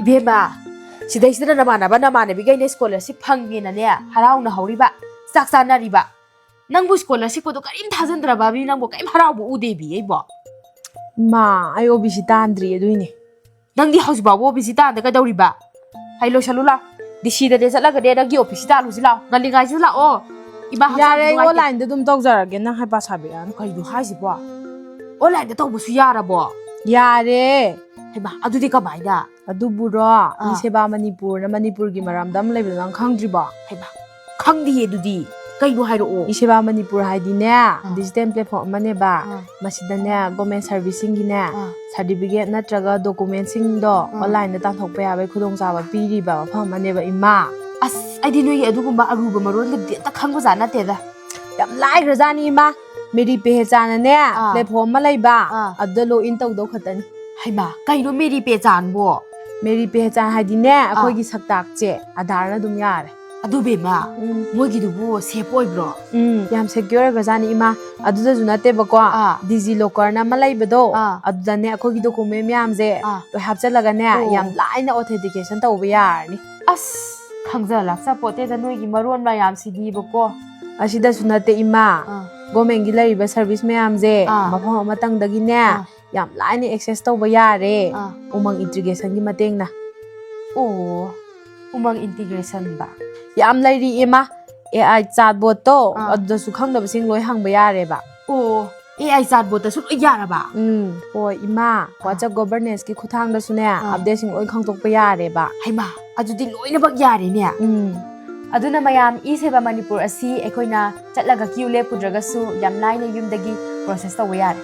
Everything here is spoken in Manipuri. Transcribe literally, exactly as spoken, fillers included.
ꯕꯦꯝꯃ, ꯁꯤꯗꯩꯁꯤꯗ ꯅꯃꯥꯟꯅꯕ ꯅꯃꯥꯟꯅꯕꯤꯈꯩꯅ scholarship ꯐꯪꯉꯦꯅꯅꯦ ꯍꯔꯥꯎꯅ ꯍꯧꯔꯤꯕ, ꯆꯥꯛ ꯆꯥꯅꯔꯤꯕ꯫ ꯅꯪꯕꯨ scholarship ꯀꯗꯣ ꯀꯔꯤꯝ ꯊꯥꯖꯟꯗ꯭ꯔꯕ ꯃꯤ? ꯅꯪꯕꯨ ꯀꯔꯤꯝ ꯍꯔꯥꯎꯕ ꯎꯗꯦꯕꯤ ꯑꯩꯕꯣ꯫ ꯃꯥ, ꯑꯩ OBC ꯇꯥꯟꯗ꯭ꯔꯤ ꯑꯗꯨꯏꯅꯦ꯫ ꯅꯪꯗꯤ ꯍꯧꯖꯤꯛ ꯐꯥꯎꯕ OBC ꯇꯥꯟꯗ ꯀꯩꯗꯧꯔꯤꯕ? ꯍꯩ, ꯂꯣꯏꯁꯜꯂꯨ ꯂꯥꯎ꯫ DCꯗꯅꯦ ꯆꯠꯂꯒꯅꯦ ꯅꯪꯒꯤ officeꯁꯤ ꯇꯥꯜꯂꯨꯁꯤ ꯂꯥꯎ꯫ ꯉꯜꯂꯤꯉꯩꯁꯤꯗ ꯂꯥꯛꯑꯣ꯫ ꯏꯃꯥ, ꯍꯛꯆꯥꯡꯁꯨ ꯌꯥꯔꯦ, ꯑꯩ ꯅꯨꯡꯉꯥꯏꯇꯦ꯫ Onlineꯗ ꯑꯗꯨꯝ ꯇꯧꯖꯔꯒꯦ, ꯅꯪ ꯍꯩꯄꯥ ꯁꯥꯕꯤꯔꯛꯑꯅꯨ꯫ ꯀꯩꯅꯣ ꯍꯥꯏꯁꯤꯕꯣ? Onlineꯗ ꯇꯧꯕꯁꯨ ꯌꯥꯔꯕꯣ? ꯌꯥꯔꯦ꯫ ꯍꯩꯃꯥ, ꯑꯗꯨꯗꯤ ꯀꯃꯥꯏꯅ? ꯑꯗꯨꯕꯨꯔꯣ, ꯑꯥ꯫ E Seva Manipurꯅ ꯃꯅꯤꯄꯨꯔꯒꯤ ꯃꯔꯝꯗ ꯑꯃ ꯂꯩꯕꯗꯣ ꯅꯪ ꯈꯪꯗ꯭ꯔꯤꯕꯣ? ꯍꯩꯃꯥ, ꯈꯪꯗꯤꯌꯦ ꯑꯗꯨꯗꯤ꯫ ꯀꯩꯅꯣ ꯍꯥꯏꯔꯛꯑꯣ꯫ E Seva Manipur ꯍꯥꯏꯗꯤꯅꯦ, ꯑꯥ꯫ Digital platform ꯑꯃꯅꯦꯕ꯫ ꯑꯥ꯫ ꯃꯁꯤꯗꯅꯦ, government serviceꯁꯤꯡꯒꯤꯅꯦ, ꯑꯥ꯫ Certificate ꯅꯠꯇ꯭ꯔꯒ documentꯁꯤꯡꯗꯣ ꯑꯥ꯫ Onlineꯗ ꯇꯥꯟꯊꯣꯛꯄ ꯌꯥꯕꯒꯤ ꯈꯨꯗꯣꯡꯆꯥꯕ ꯄꯤꯔꯤꯕ ꯃꯐꯝ ꯑꯃꯅꯦꯕ, ꯏꯃꯥ꯫ ꯑꯁ, ꯑꯩꯗꯤ ꯅꯣꯏꯒꯤ ꯑꯗꯨꯒꯨꯝꯕ ꯑꯔꯨꯕ ꯃꯔꯣꯟꯒꯗꯤ ꯑꯝꯇ ꯈꯪꯕꯖꯥꯠ ꯅꯠꯇꯦꯗ꯫ ꯌꯥꯝ ꯂꯥꯏꯈ꯭ꯔꯖꯥꯠꯅꯤ, ꯏꯃꯥ꯫ Meri Pehchanꯅꯅꯦ, ꯑꯥ꯫ Platform ꯑꯃ ꯂꯩꯕ, ꯑꯥ꯫ ꯑꯗꯨꯗ log in ꯇꯧꯗꯧ ꯈꯛꯇꯅꯤ꯫ ꯍꯩꯃꯥ, ꯀꯩꯅꯣ Meri Pehchanꯕꯣ? Meri Pehchan ꯍꯥꯏꯗꯤꯅꯦ, ꯑꯥ꯫ ꯑꯩꯈꯣꯏꯒꯤ ꯁꯛꯇꯥꯛꯁꯦ Aadhaarꯅ ꯑꯗꯨꯝ ꯌꯥꯔꯦ꯫ ꯑꯗꯨ ꯕꯦꯝꯃ, ꯎꯝ꯫ ꯃꯣꯏꯒꯤꯗꯨꯕꯨ safe ꯑꯣꯏꯕ꯭ꯔꯣ? ꯎꯝ, ꯌꯥꯝ secure ꯑꯣꯏꯈ꯭ꯔꯖꯥꯠꯅꯤ, ꯏꯃꯥ꯫ ꯑꯗꯨꯗꯁꯨ ꯅꯠꯇꯦꯕꯀꯣ, ꯑꯥ꯫ DigiLocker ꯑꯃ ꯂꯩꯕꯗꯣ, ꯑꯥ꯫ ꯑꯗꯨꯗꯅꯦ ꯑꯩꯈꯣꯏꯒꯤ document ꯃꯌꯥꯝꯁꯦ ꯑꯥ꯫ ꯂꯣꯏ ꯍꯥꯞꯆꯜꯂꯒꯅꯦ, ꯑꯣ꯫ ꯌꯥꯝ ꯂꯥꯏꯅ authentication ꯇꯧꯕ ꯌꯥꯔꯅꯤ꯫ ꯑꯁ, ꯈꯪꯖ ꯂꯥꯛꯆ ꯄꯣꯠꯇꯦꯗ ꯅꯣꯏꯒꯤ ꯃꯔꯣꯟ ꯃꯌꯥꯝꯁꯤꯗꯤꯕꯀꯣ꯫ ꯑꯁꯤꯗꯁꯨ ꯅꯠꯇꯦ, ꯏꯃꯥ꯫ ꯑꯥ꯫ Governmentꯀꯤ ꯂꯩꯔꯤꯕ service ꯃꯌꯥꯝꯁꯦ ꯑꯥ꯫ ꯃꯐꯝ ꯑꯃꯇꯪꯗꯒꯤꯅꯦ, ꯑꯥ꯫ ꯌꯥꯝ ꯂꯥꯏꯅ access ꯇꯧꯕ ꯌꯥꯔꯦ, ꯑꯥ꯫ Umang Integrationꯒꯤ ꯃꯇꯦꯡꯅ꯫ ꯑꯣ, Umang Integrationꯕ? ꯌꯥꯝ ꯂꯩꯔꯤ, ꯏꯃꯥ꯫ AI chatbotꯇꯣ, ꯑꯥ꯫ ꯑꯗꯨꯗꯁꯨ ꯈꯪꯗꯕꯁꯤꯡ ꯂꯣꯏ ꯍꯪꯕ ꯌꯥꯔꯦꯕ꯫ ꯑꯣ, AI chatbotꯇꯁꯨ ꯂꯣꯏ ꯌꯥꯔꯕ? ꯎꯝ, ꯍꯣꯏ, ꯏꯃꯥ꯫ ꯑꯥ꯫ WhatsApp governanceꯀꯤ ꯈꯨꯠꯊꯥꯡꯗꯁꯨꯅꯦ, ꯑꯥ꯫ Updateꯁꯤꯡ ꯂꯣꯏ ꯈꯪꯗꯣꯛꯄ ꯌꯥꯔꯦꯕ꯫ ꯍꯩꯃꯥ, ꯑꯗꯨꯗꯤ ꯂꯣꯏꯅꯃꯛ ꯌꯥꯔꯦꯅꯦ꯫ ꯎꯝ꯫ ꯑꯗꯨꯅ ꯃꯌꯥꯝ E Seva Manipur ꯑꯁꯤ ꯑꯩꯈꯣꯏꯅ ꯆꯠꯂꯒ queue ꯂꯦꯞꯄꯨꯗ꯭ꯔꯒꯁꯨ ꯌꯥꯝ ꯂꯥꯏꯅ ꯌꯨꯝꯗꯒꯤ process ꯇꯧꯕ ꯌꯥꯔꯦ꯫